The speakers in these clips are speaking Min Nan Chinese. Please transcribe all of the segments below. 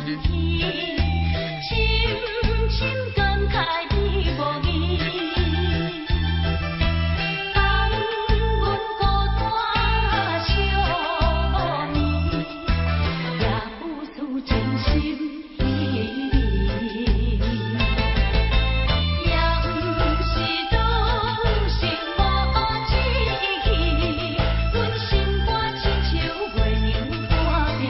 去，深深感慨你無疑。當阮孤單寂無眠，也有事情心稀微。也毋是女性無志氣，阮心肝親像月娘半平。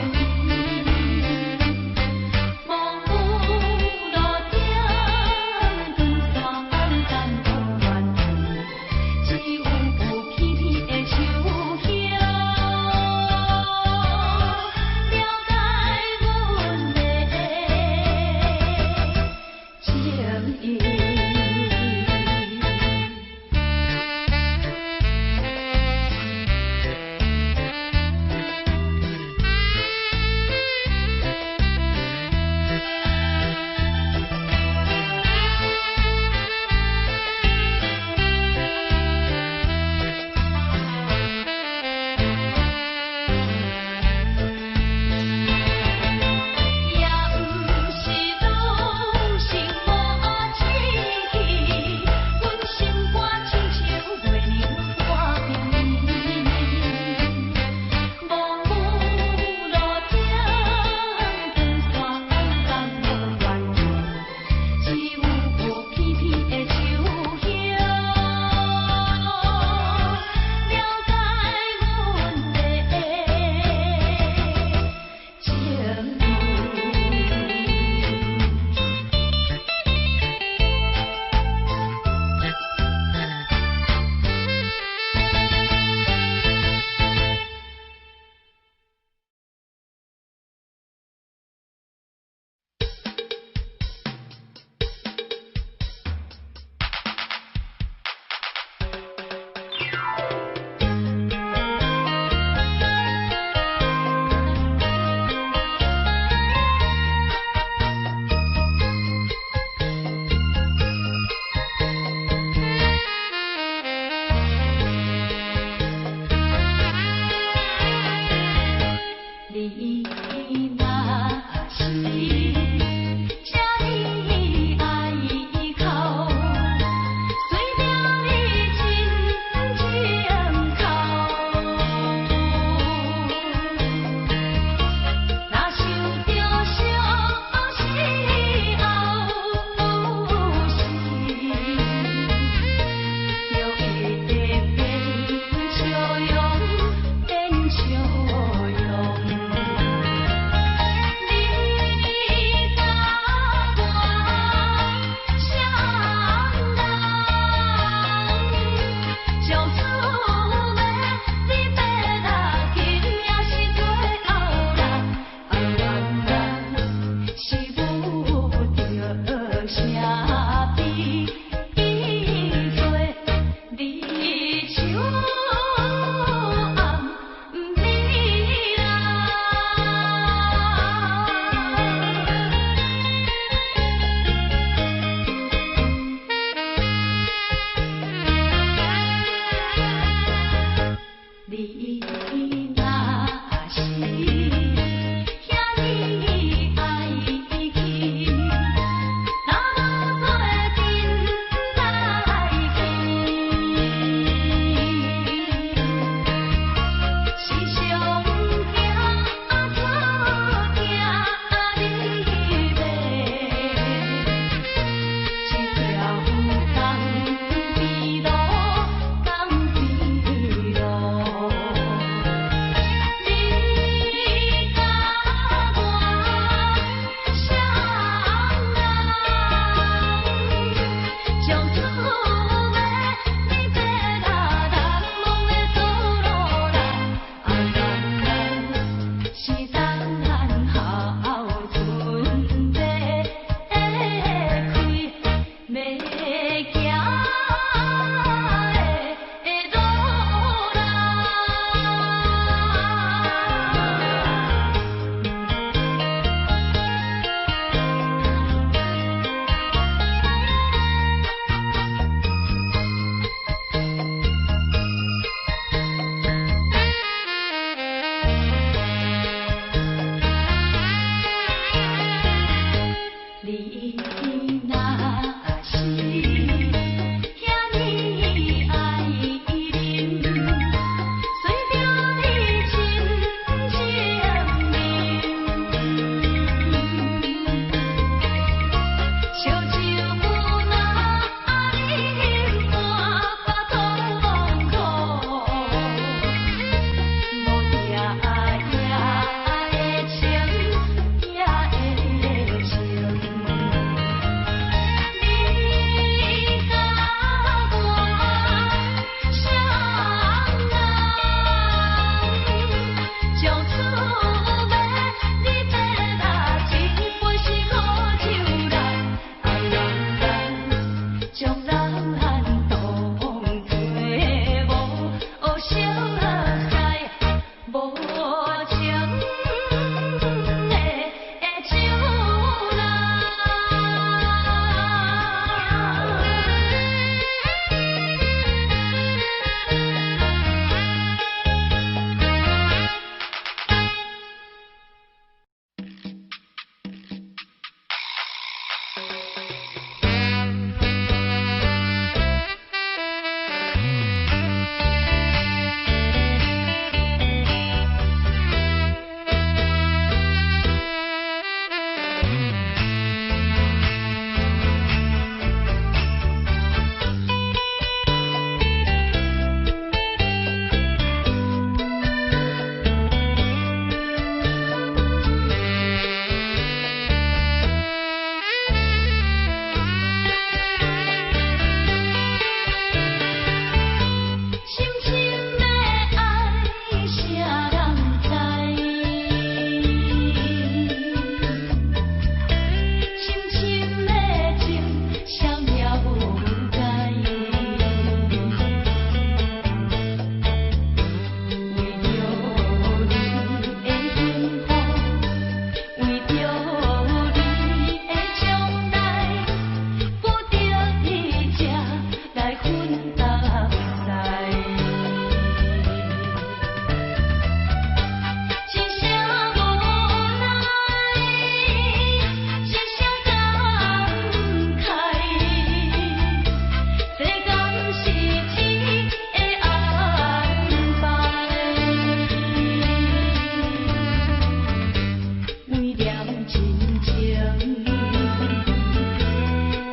真情，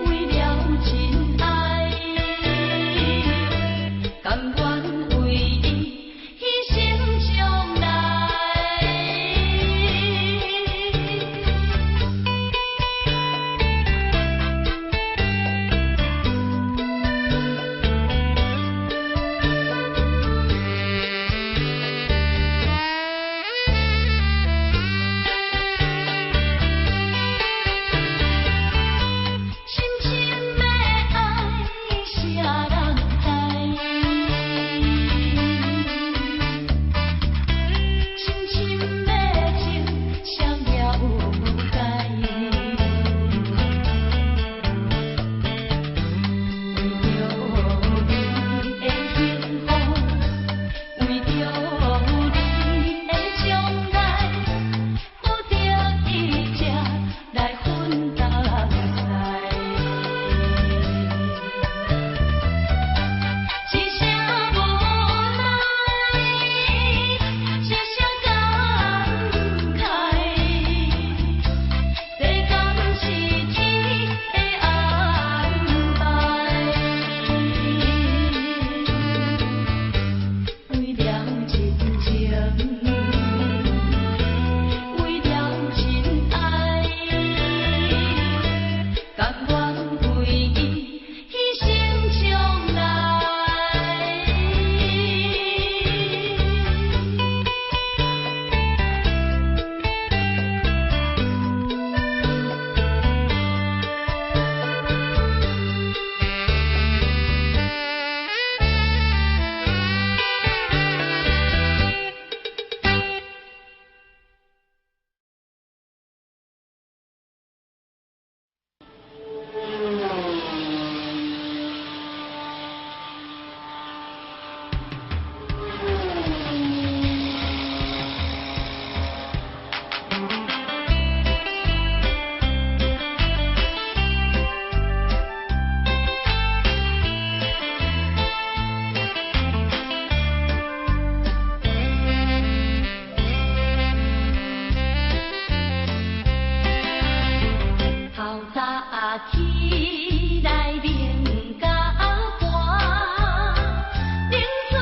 為了真愛，甘願為伊犧牲將來。深深的愛，誰人知？深深的情，誰了解？為著你的幸福，為著你的將來，不得已才來分東西。一聲無奈，一聲感慨，世間是天的安排。為了真情，為了真愛，甘願為伊犧牲將來。透早起來面甲寒，冷水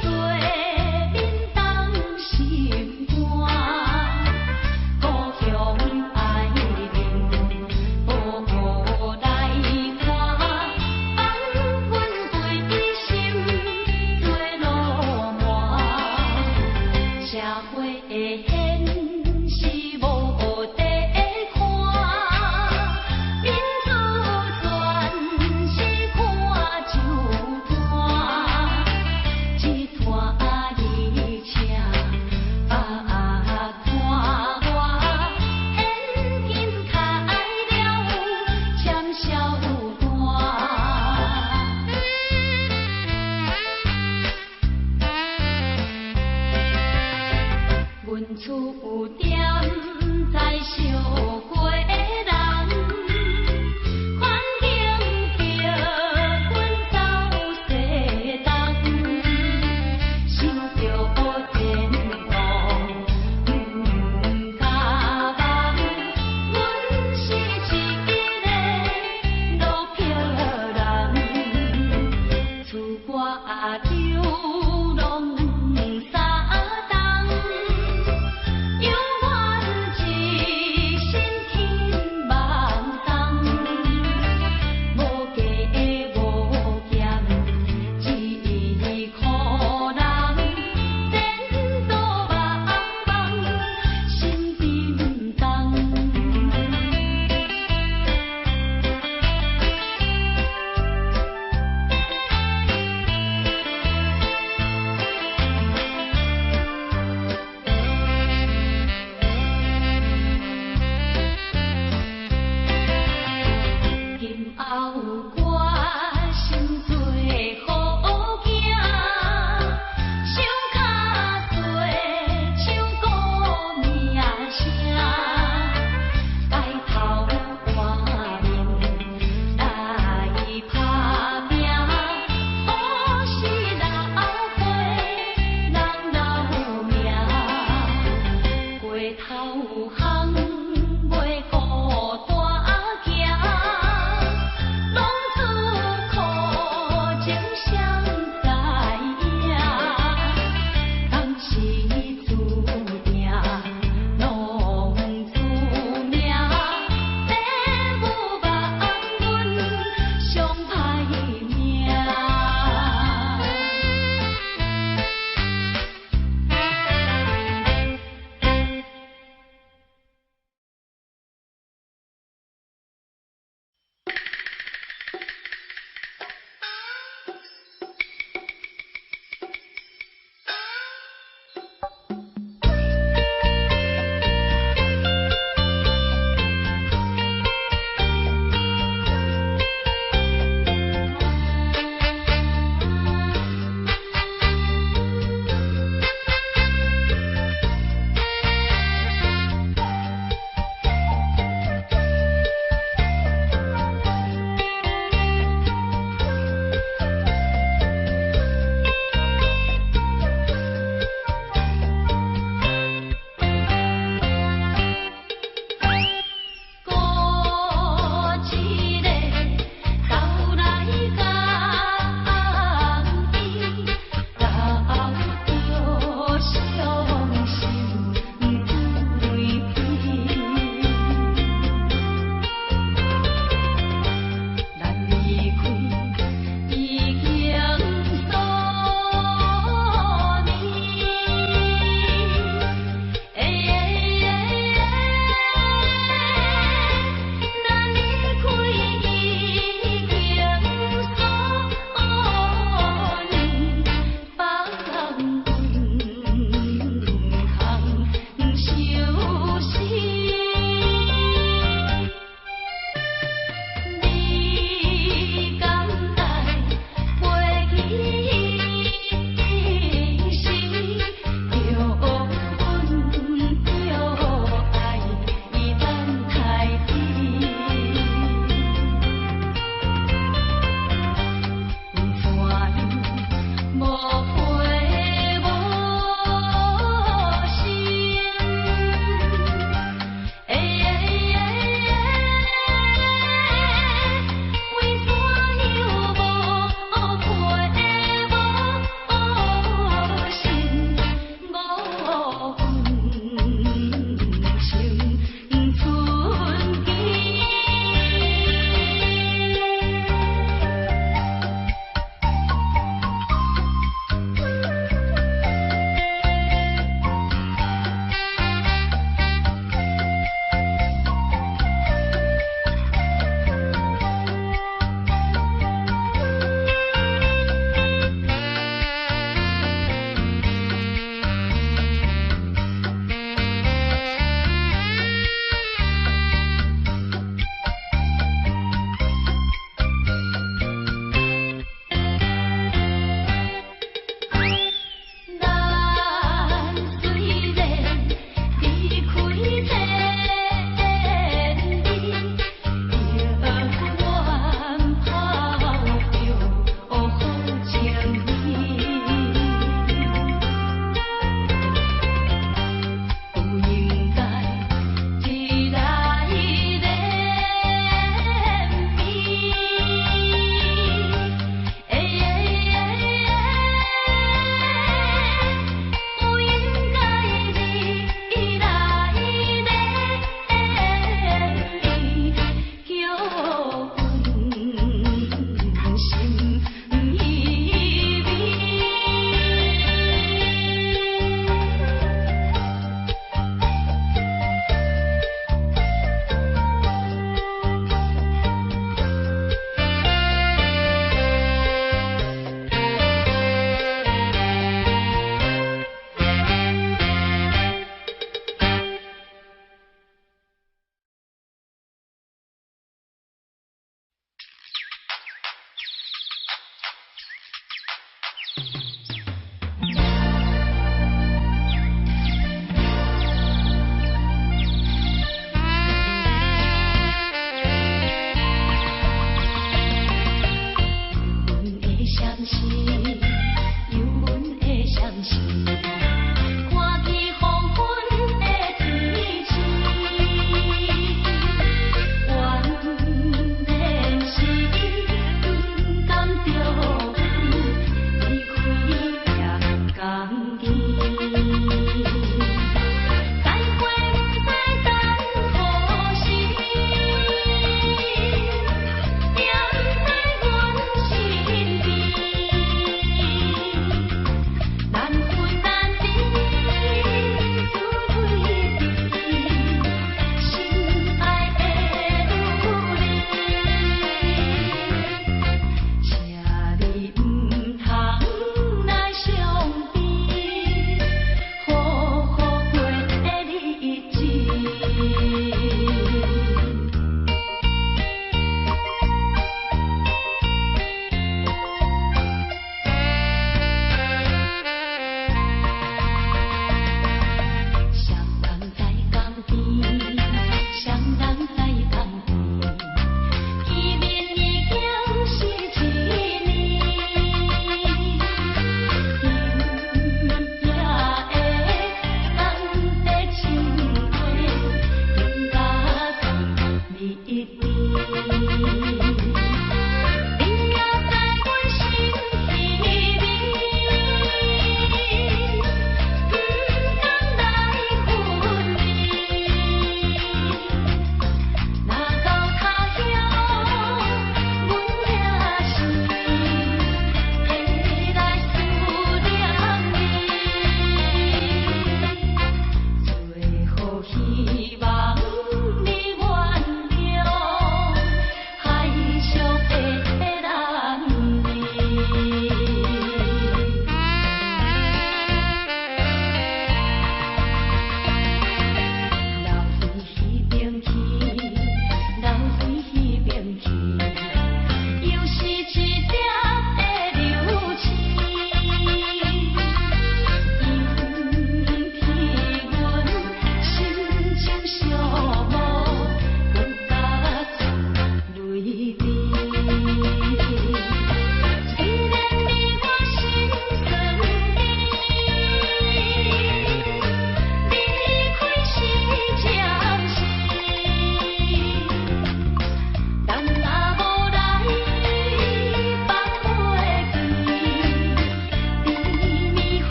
洗面凍心肝。故鄉愛面無來看，放阮歸心對落滿。社會的現實無得看，民主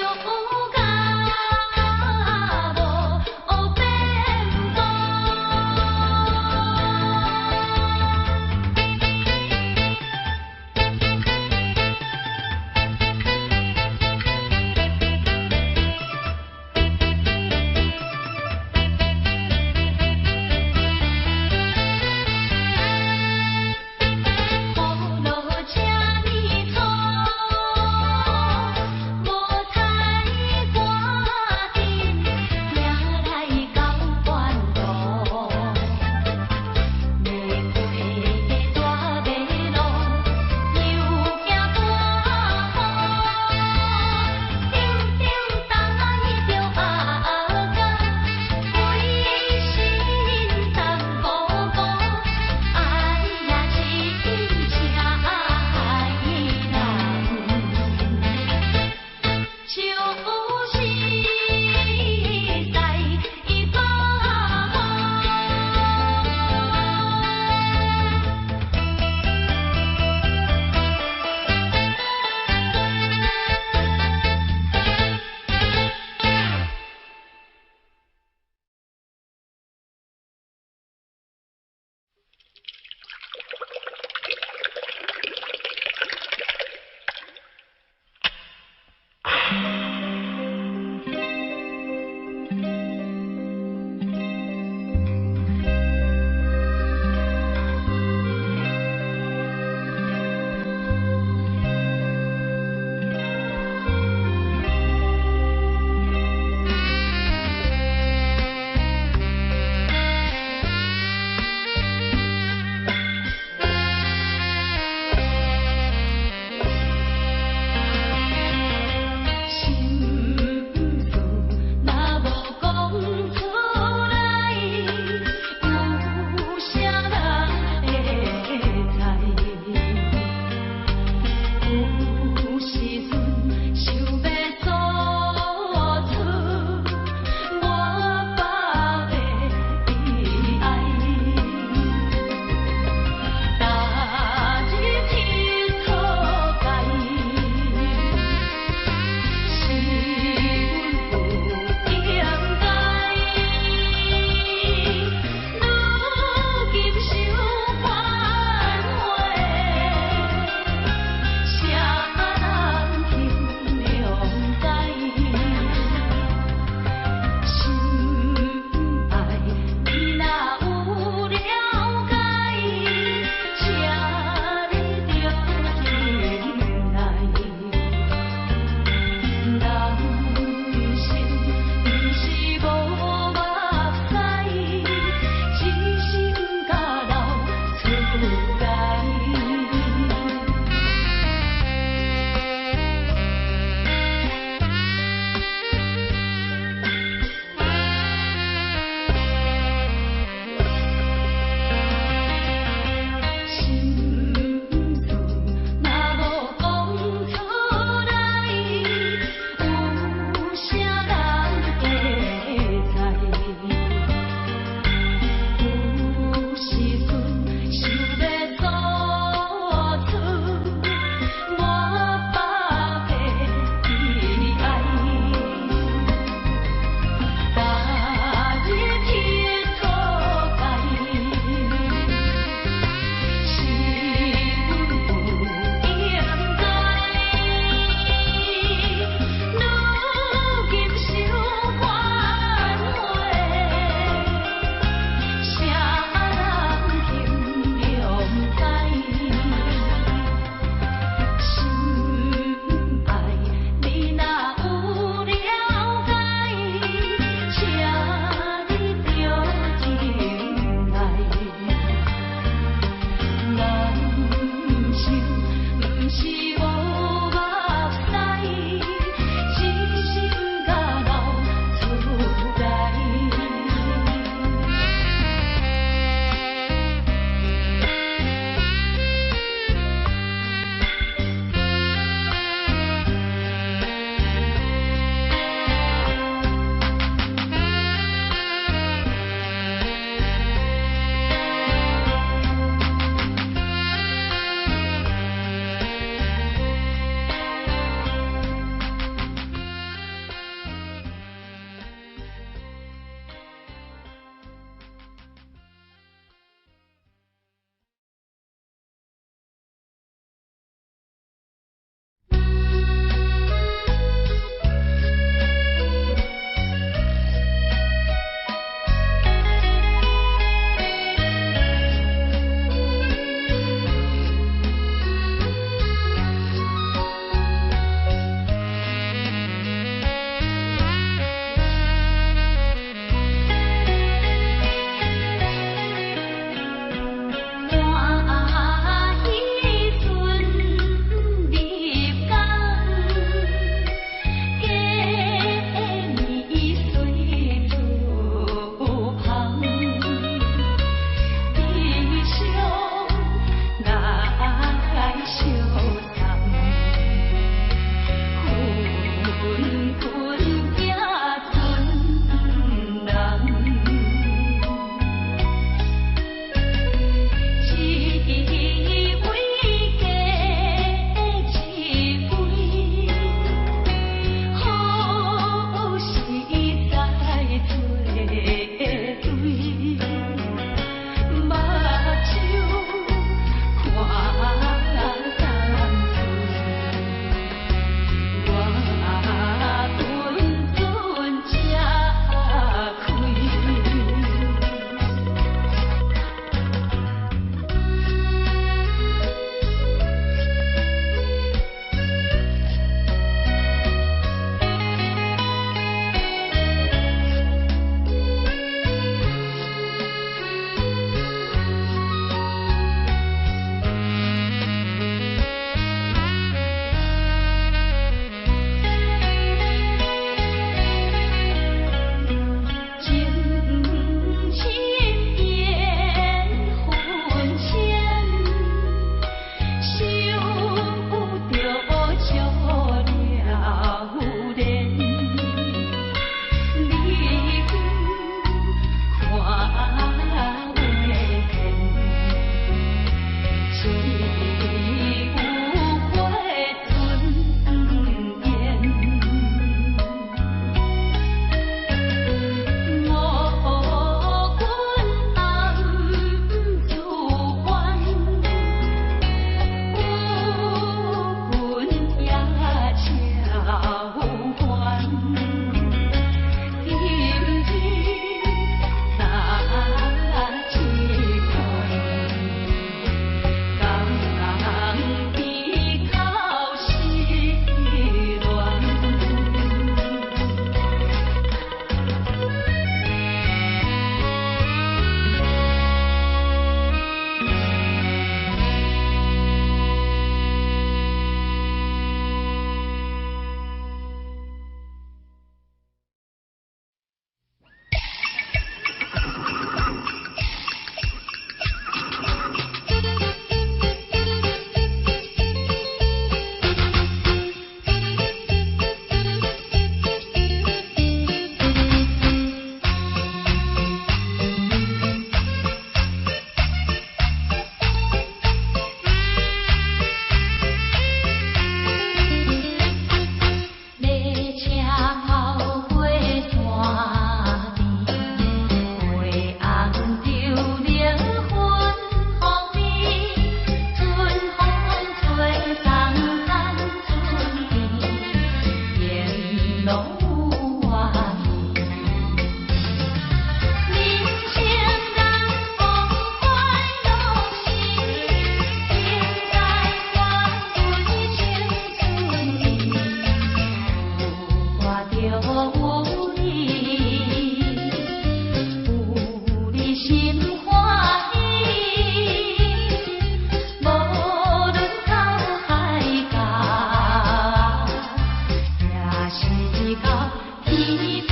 甲無變故。雨落這呢粗，無太趕緊，行來到懸途。欲過大馬路，又驚大雨，叮叮當著阿公，規身重鼓鼓，哎呀，真正愛人，就是在北方。著有你，有你心歡喜，無論到海角，也是到天邊。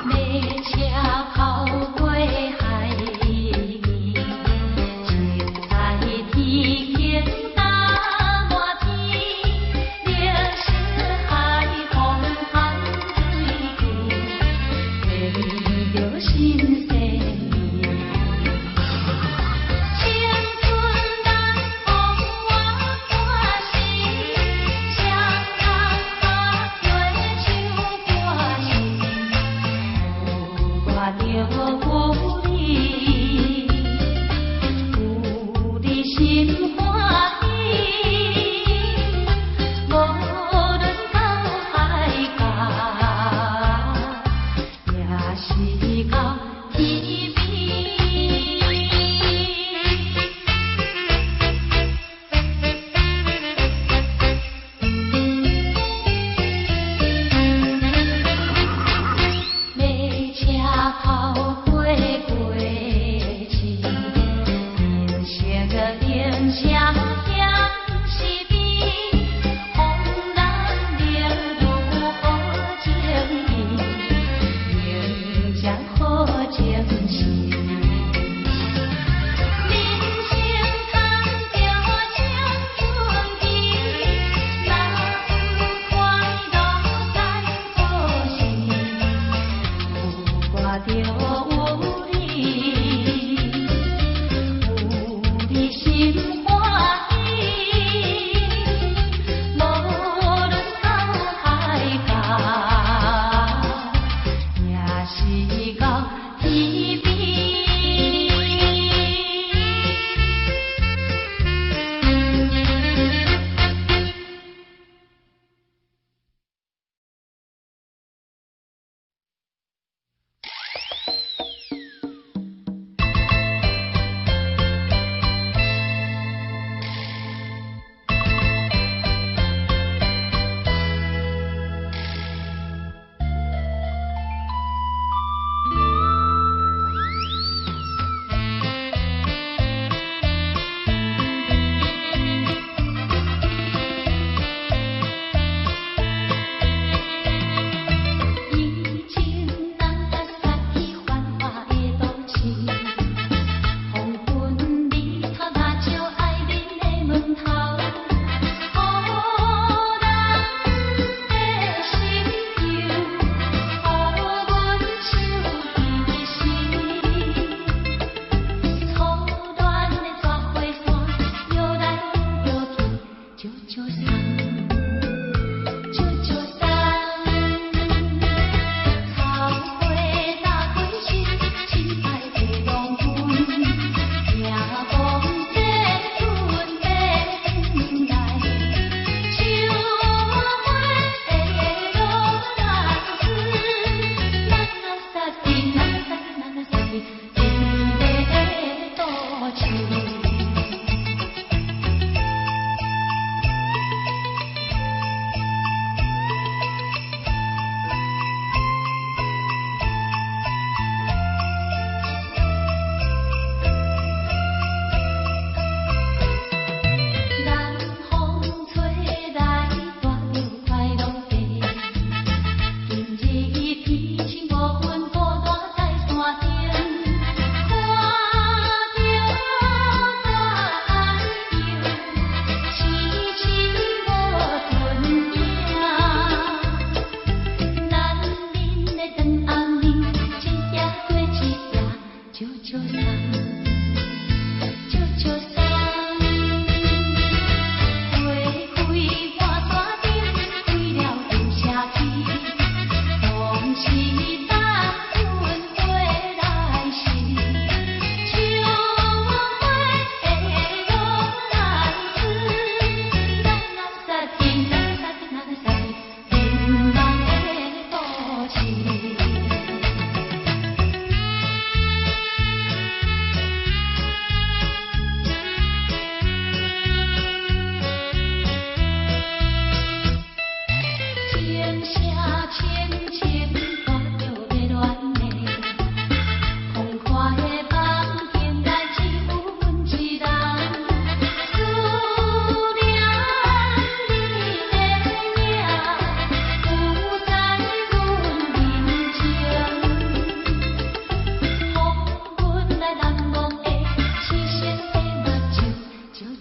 馬車跑過海面，七彩天空搭滿天，綠色海風含水氣，連著新鮮味。青春難忘我看時，雙人合對唱歌時，有掛著有你，有你心歡喜，無論到海角，也是到天邊。馬車跑過過市，人生的燈聲顯是美，風難得如何情意，迎接好情時。人生牽著青春期，若有快樂咱好時，有掛著有你，有你心歡喜。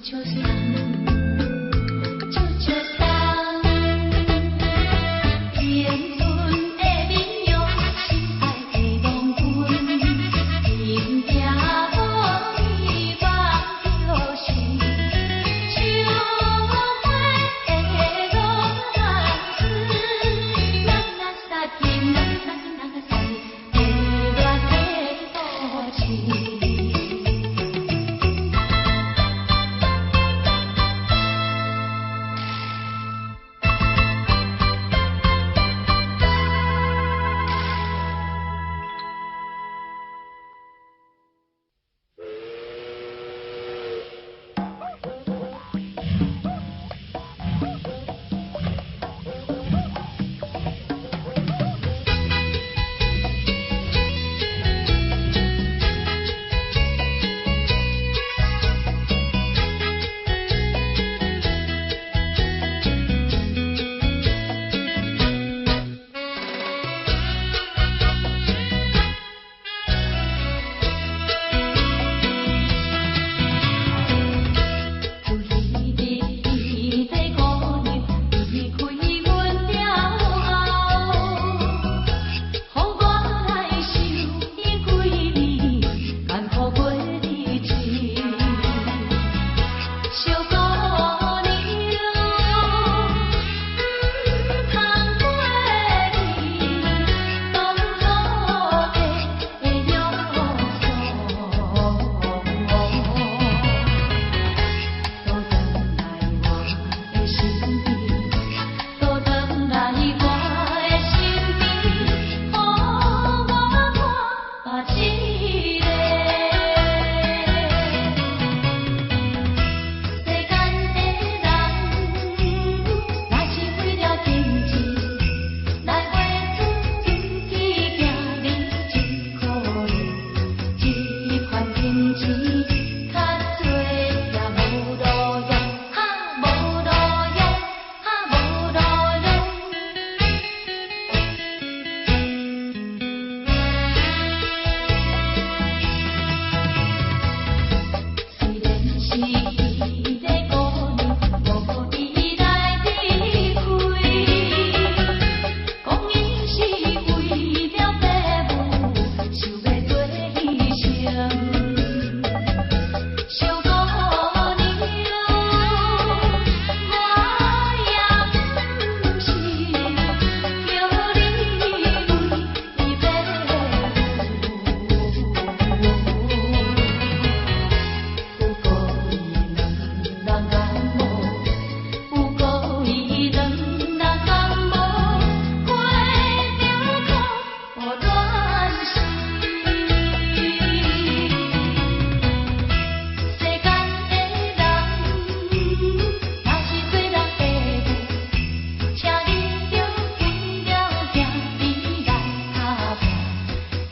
笑送，笑笑送。青春的面容，心愛的郎君，真驚無你望著是，像花的羅曼斯，咱那殺去，咱那那個殺去，熱戀的故事。自彼日彼个姑娘離開阮了後，予我來受伊幾暝艱苦過日子。小姑娘，毋通過去，當初的約束。倒轉來我的身邊，倒轉來我的身邊，予我看一个。世間的人，若是為了金錢來換出自己行日真可憐，這款金錢較濟也無路用，哈無路用，哈無路用。雖然是彼个姑娘無意來離開，講伊是為了爸母想欲做犧牲。小姑娘，我也毋是叫你為爸母。有故意兩人感冒，有故意兩人感冒，過著苦戀死。世間的人，若是做人父母，請你著為了囝兒來打拼，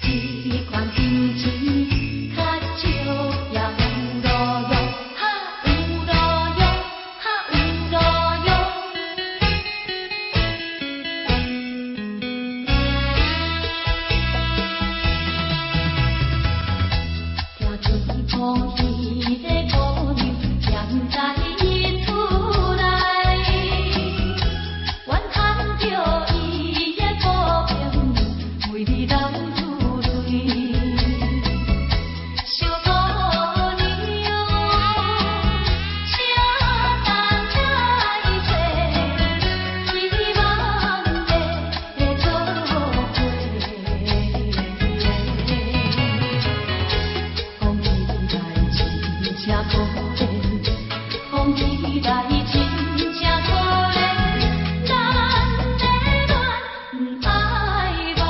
這款金錢較少也有路用，哈有路用，哈有路用。聽天講彼个姑娘踮在伊厝內，怨叹著伊的薄命，為你流出淚。小姑娘，請等來找，希望的做伙。講起來真正可憐，講起來真正可憐，咱的戀毋愛忘。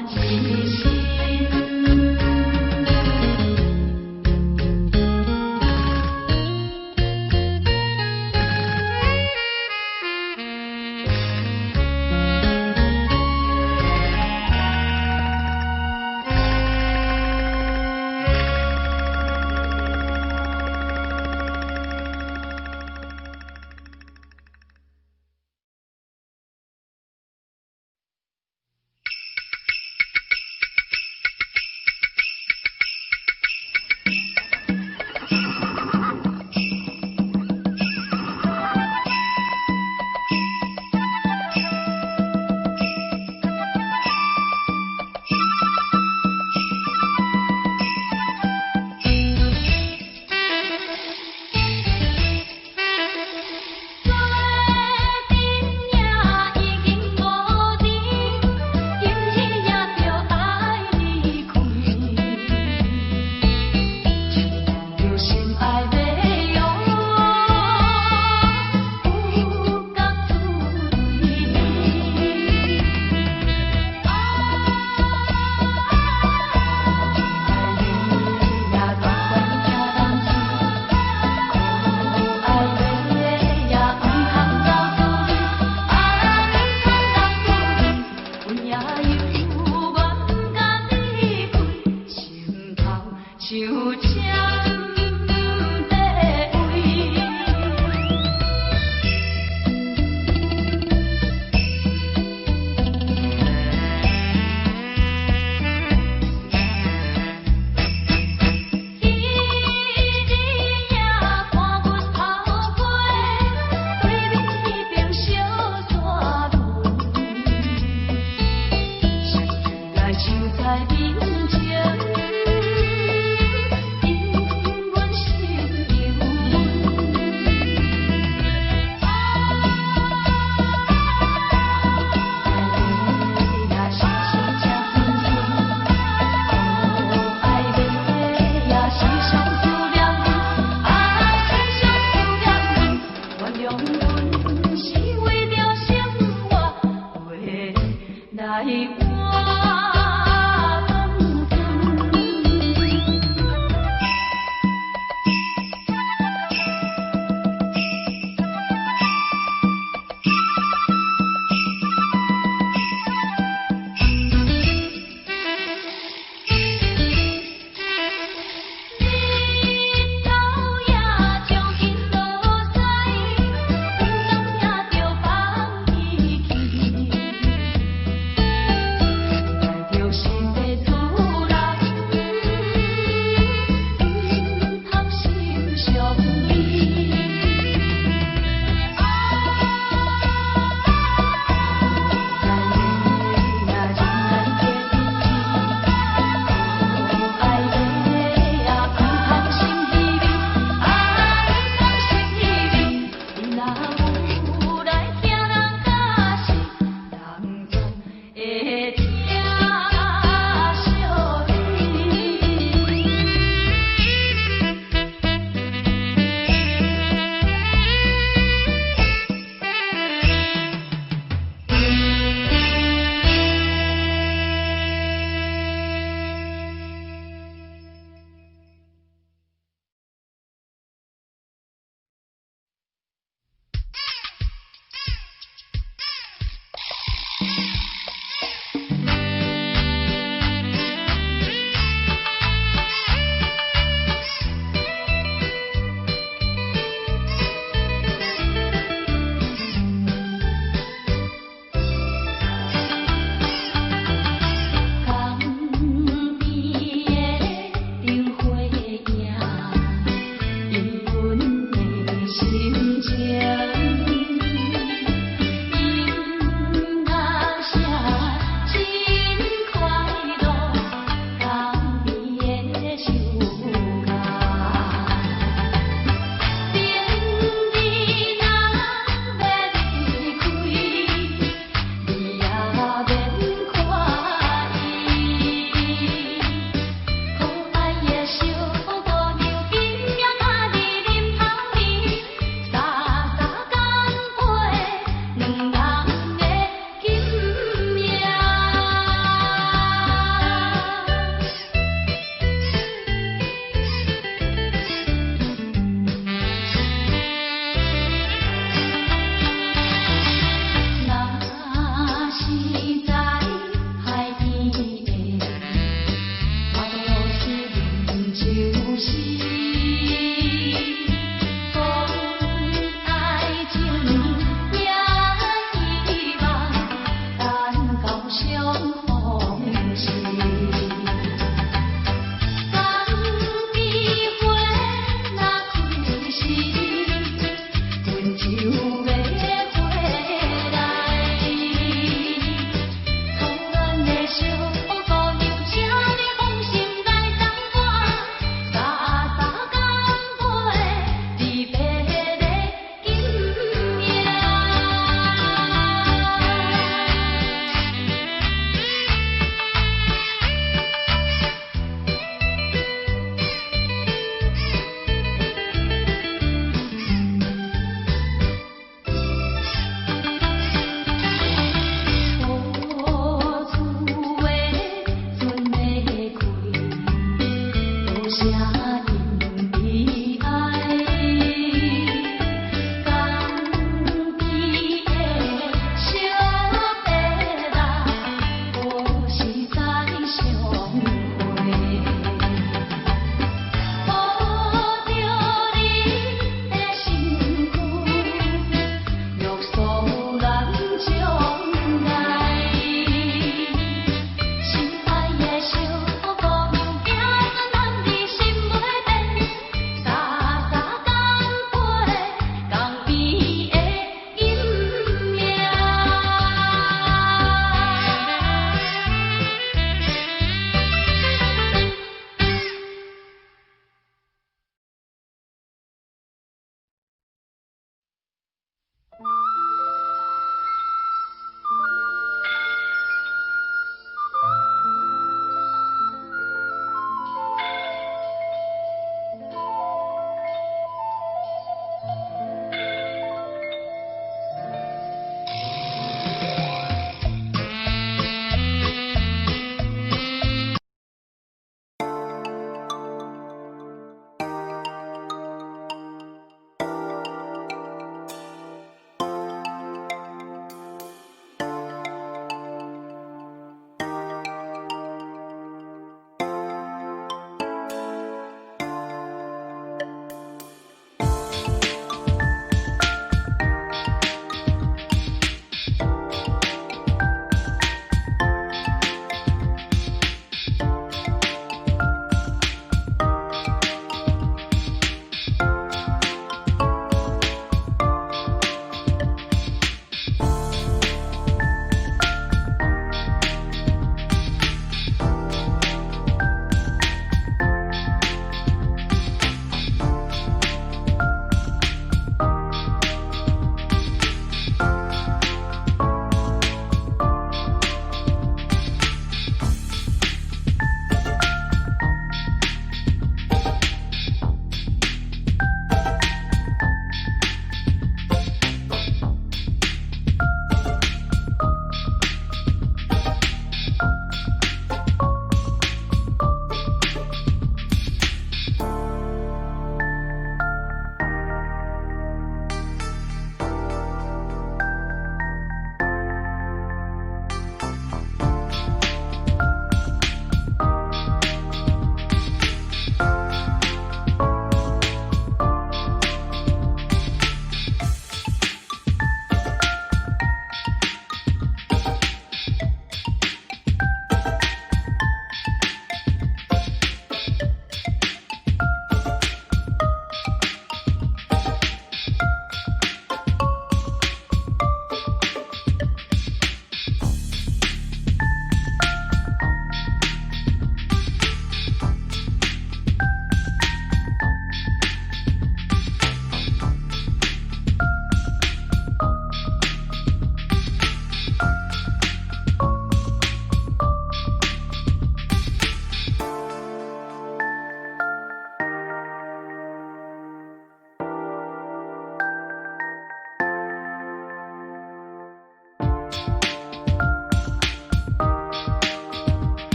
一身。做阵也已经无甜，今日也著爱离开。亲像心爱的羊，有甲滋味。啊，爱你也甘愿疼人痴，苦爱的也毋通走出去，啊，毋通走出去，阮也犹原甲离开，心头像针在位。彼日也看阮头皮，对面彼边小山崙，来手在面。